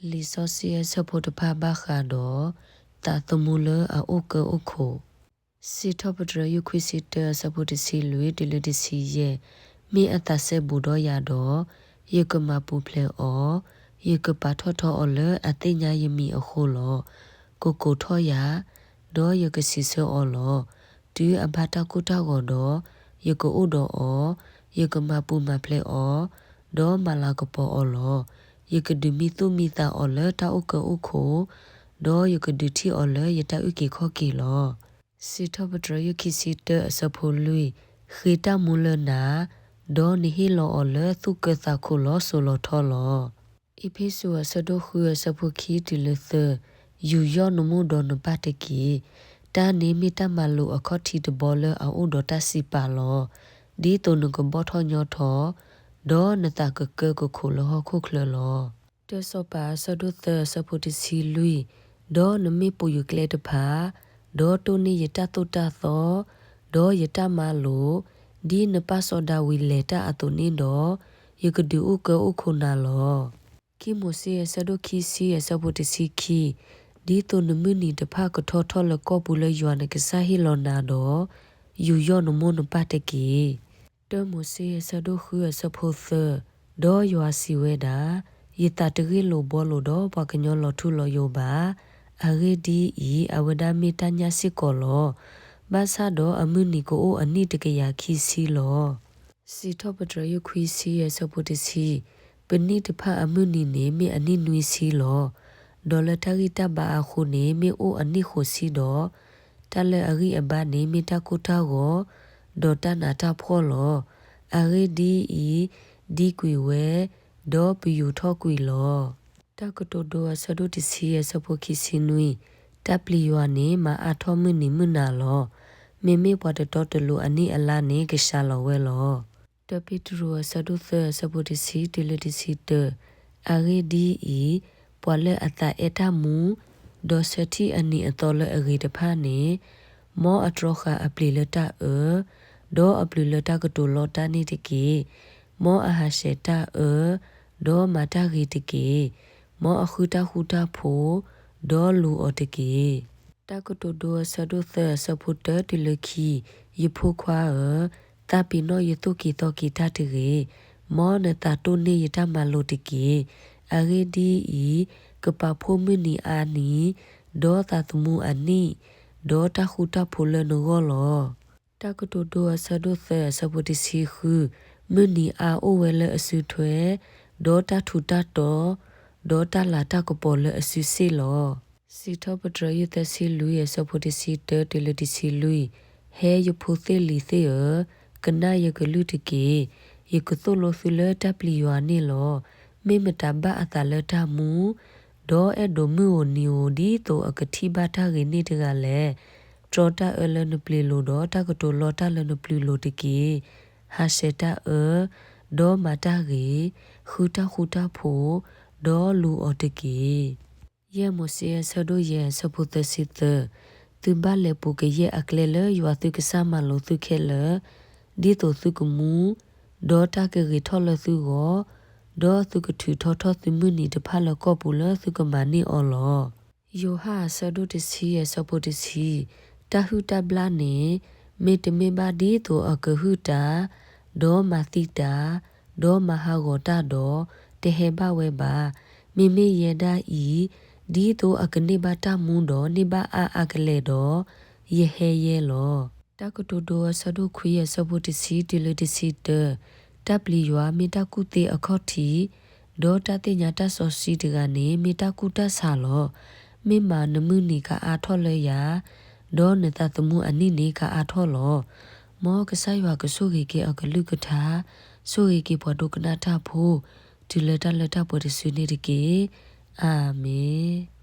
လံာ်စီဆှံအဆၢဖိတဖၣ်ဘၣ်ဃးဒီး သးသမူလၢအအိၣ်ကၢအိၣ်ခိး, စံးထီၣ်ပတြၢၤ ယုၢ်ခွံဆံတၢ အဆၢဖိတဆံလွံၢ် တုၤလၢတဆံယဲၢ်, မ့ၢ်အသးစဲဘူးဒီးယၤဒီး, ယကမၤပူၤဖျဲးအီၤ, ယကပာ်ထီၣ်ထီအီၤလၢအသ့ၣ်ညါယမံၤအဃိလီၤ. ကကိးထီၣ်ယၤ, ဒီးယကစံးဆၢအီၤလီၤ. တုၤအဘၣ်တၢ်ကိၢ်တၢ်ဂီၤဒီး, ယကအိၣ်ဒီးအီၤ, ယကမၤပူၤမၤဖျဲးအီၤ, ဒီးမၤလၤကပီၤအီၤလီၤ. ယကဒုးမံသူၣ်မံသးအီၤလၢတၢ်အိၣ်ကၢအိၣ်ခိး, ဒီးယကဒုးထံၣ်အီၤလၢယတၢ်အုၣ်က့ၤခီၣ်က့ၤလီၤ. စံးထီၣ်ပတြၢၤ ယုၢ်ခံဆံတၢ အဆၢဖိလွံၢ်, ဃ့တၢ်မူလၢနၤ, ဒီးနဟ့ၣ်လီၤအီၤလၢသူၣ်ကၢသးခိၣ်လီၤစိၤလီၤထီလီၤ. အ့းဖ့းစူး အဆၢဒိၣ်ဃု အဆၢဖိခံတုၤလၢသၢ, ယူးယီၣ်နမိၢ်ဒီးနပၢ်တက့ၢ်. တၢ်န့ၣ်မ့ၢ်တၢ်မၤလိာ်အခီၣ်ထံးတဘီလၢအအိၣ်ဒီးတၢ်စံးပာ်လီၤ. ဒ်သိးနကဘီၣ်ထီၣ်ညီထီၣ်, ဒီးနသးကကၢကခိးလၢဟီၣ်ခိၣ်ချၢလီၤ. တၢစီၤပၤ အဆၢဒိၣ်သၢ အဆၢဖိတဆံလွံၢ်, ဒီးနမ့ၢ်ပိာ်ယကျဲတဖၣ်, ဒီးတိၢ်န့ၢ်ယတၢ်သိၣ်တၢ်သီ, ဒီးယတၢ်မၤလိာ်, ဒ်နပၢ်စီၤဒၤဝံးလဲၤတၢ်အသိးန့ၣ်ဒီး, ယကဒုးအိၣ်ကၢအိၣ်ခိးနၤလီၤ. ခံမိၤၡ့ အဆၢဒိၣ်ခံဆံ အဆၢဖိတဆံခံ, ဒ်သိးနမုၢ်နံၤတဖၣ်ကထီထီၣ်လၢကီၢ်ပူၤလၢယွၤနကစၢ်ဟ့ၣ်လီၤနၤဒီး, ယူးယီၣ်နမိၢ်နပၢ်တက့ၢ်. တၢမိၤၡ့ အဆၢဒိၣ်ဃု အဆၢဖိသၢ, ဒီးယွၤစံးဝဲဒၣ်, ယသးတဂ့ၢ်လိာ်ဘှီလိာ်ဒီးပှၤကညီလီၤထူလီၤယိာ်ဘၣ်. အဂ့ၢ်ဒ်အံၤ, အဝဲဒၣ်မ့ၢ်တၢ်ညၣ်စ့ၢ်ကီးလီၤ. ဘၣ်ဆၣ်ဒီးအမုၢ်နံၤကအိၣ်အနံၣ်တကယၤခံဆံလီၤ. စံးထီၣ်ပတြၢၤ ယုၢ်ခွံဆံ အဆၢဖိတဆံ, ပနံၣ်တဖၣ်အမုၢ်နံၤန့ၣ် မ့ၢ်အနံၣ်နွံဆံလီၤ. ဒီးလၢတၢ်ဂံၢ်တၢ်ဘါအဃိန့ၣ် မ့ၢ်အိၣ်အနံၣ်ဃိးဆံဒီး, တၢ်လၢအဂံၢ်အဘါန့ၣ် မ့ၢ်တၢ်ကိၢ်တၢ်ဂီၤ, ဒီးတၢ်နးတၢ်ဖှီၣ်လီၤ. အဂ့ၢ်ဒ်အံၤ, ဒံကွံာ်ဝဲ, ဒီးပယူာ်ထီၣ်ကွံာ်လီၤ. တၢ်ကတိၤဒိ အဆၢဒိၣ်တဆံ အဆၢဖိခံဆံနွံ, တၢ်ပျံၤယွၤန့ၣ် မၤအါထီၣ်မုၢ်နံၤမုၢ်နၤလီၤ. မ့မ့ၢ်ပှၤတတီတလိၤအနံၣ်အလါန့ၣ် ကစှၤလီၤဝဲလီၤ. တၢပ့းတရူး အဆၢဒိၣ်သၢ အဆၢဖိတဆံတုၤလၢတဆံတၢ, အဂ့ၢ်ဒ်အံၤ, ပှၤလၢအသးအဲၣ်တၢ်မူ, ဒီးဆၢထံၣ်အနံၤအသီလၢအဂ့ၤတဖၣ်န့ၣ်, မ်အတြီဃာ်အပျ့ၤလၢတၢ်အၢ, ဒီးအပျုၤလၢတၢ်ကတိၤလီတၢ်န့ၣ်တက့ၢ်. မ်အဟးဆှဲးတၢ်အၢ, ဒီးမၤတၢ်ဂ့ၤတက့ၢ်. မ်အဃုတၢ်ဃူတၢ်ဖိး, ဒီးလူၤအီၤတက့ၢ်. တၢ်ကတိၤဒိ အဆၢဒိၣ်သၢ အဆၢဖိတၢတုၤလၢခံ, ယဖိခွါဧၢ, သးပ့ၤနီၣ်ယသူၣ်က့ၤသီက့ၤတၢ်တဂ့ၤ. မ်နသးတိၢ်န့ၢ်ယတၢ်မၤလိာ်တက့ၢ်. အဂ့ၢ်ဒ်အံၤ, ကပာ်ဖှိၣ်မုၢ်နံၤအါနံၤ, ဒီးသးသမူအနံၣ်, ဒီးတၢ်ဃူတၢ်ဖိးလၢနဂီၢ်လီၤ. တၢ်ကတိၤဒိ အဆၢဒိၣ်သၢ အဆၢဖိတဆံဃု, မုၢ်နံၤအါအိၣ်ဝဲလၢအစုထွဲ, ဒီးတၢ်ထူးတၢ်တီၤ, ဒီးတၢ်လၤတၢ်ကပီၤလၢအစုစ့ၣ်လီၤ. စံးထီၣ်ပတြၢၤ ယုၢ်သၢဆံလွံၢ် အဆၢဖိတဆံတၢတုၤလၢတဆံလွံၢ်, ဟဲယဖိသ့ၣ်လံၤသ့ၣ်ဧၢ, ကနၣ်ယကလုၢ်တက့ၢ်. ယကသိၣ်လိသုလၢတၢ်ပျံၤယွၤန့ၣ်လီၤ. မ့ၢ်မတၤဘၣ်အသးလၢတၢ်မူ, ဒီးအဲၣ်ဒိးမုၢ်ဧိၤနံၤဧိၤဒ်သိးအကထံၣ်ဘၣ်တၢ်ဂ့ၤန့ၣ်တဂၤလဲၣ်. တြီတၢ်အၢလၢနပျ့ၤလိၤဒီးတၢ်ကတိၤလီတၢ်လၢနပျုၤလိၤတက့ၢ်. ဟးဆှဲးတၢ်အၢ, ဒီးမၤတၢ်ဂ့ၤ, ဃုတၢ်ဃူတၢ်ဖိး, ဒီးလူၤအီၤတက့ၢ်. ယဲၢ်မိၤၡ့ အဆၢဒိၣ်ယဲၢ် အဆၢဖိသၢဆံသၢ, သုဘၣ်လဲၤပူၤကယဲၢ်အကျဲလၢယွၤသုကစၢ်မၤလိာ်သုခဲလၢာ်, ဒ်သိးသုကမူ, ဒီးတၢ်ကဂ့ၤထီၣ်လၢသုဂီၢ်, ဒီးသုကထုးထီထီၣ်သုမုၢ်နံၤတဖၣ်လၢကီၢ်ပူၤလၢသုကမၤန့ၢ်အီၤလီၤ. ယိၤဟၣ် အဆၢဒိၣ်တဆံ အဆၢဖိတဆံ, တၢ်ဟုၣ်တၢ်ဘျၣ်န့ၣ် မ့တမ့ၢ်ဘၣ်ဒ်သိးအကဟုၣ်တၢ်, ဒီးမၤသံတၢ်, ဒီးမၤဟးဂီၤတၢ်ဒီး, တဟဲဘၣ်ဝဲဘၣ်. မ့မ့ၢ်ယဲဒၣ်အံၤ, ဒ်သိးအကန့ၢ်ဘၣ်တၢ်မူဒီးန့ၢ်ဘၣ်အါအါကလဲာ်ဒီး, ယဟဲယဲလီၤ. တၢ်ကတိၤဒိ အဆၢဒိၣ်ခွံ အဆၢဖိတဆံတုၤလၢတဆံတၢ, တၢ်ပျံၤယွၤမ့ၢ်တၢ်ကူၣ်သ့အခီၣ်ထံး, ဒီးတၢ်သ့ၣ်ညါတၢ်စီဆှံတဂၤန့ၣ် မ့ၢ်တၢ်ကူၣ်တၢ်ဆးလီၤ. မ့ၢ်မးနမုၢ်နံၤကအါထီၣ်လၢယၤ, ဒီးနသးသမူအနံၣ်န့ၣ်ကအါထီၣ်လီၤ. မ်ကစၢ်ယွၤကဆိၣ်ဂ့ၤက့ၤအကလုၢ်ကထါ, ဆိၣ်ဂ့ၤက့ၤပှၤဒိကနၣ်တၢ်ဖိ, တုၤလၢတၢ်လၢတၢ်ပှဲၤတစုန့ၣ်တက့ၢ်. အၤမ့ၣ်.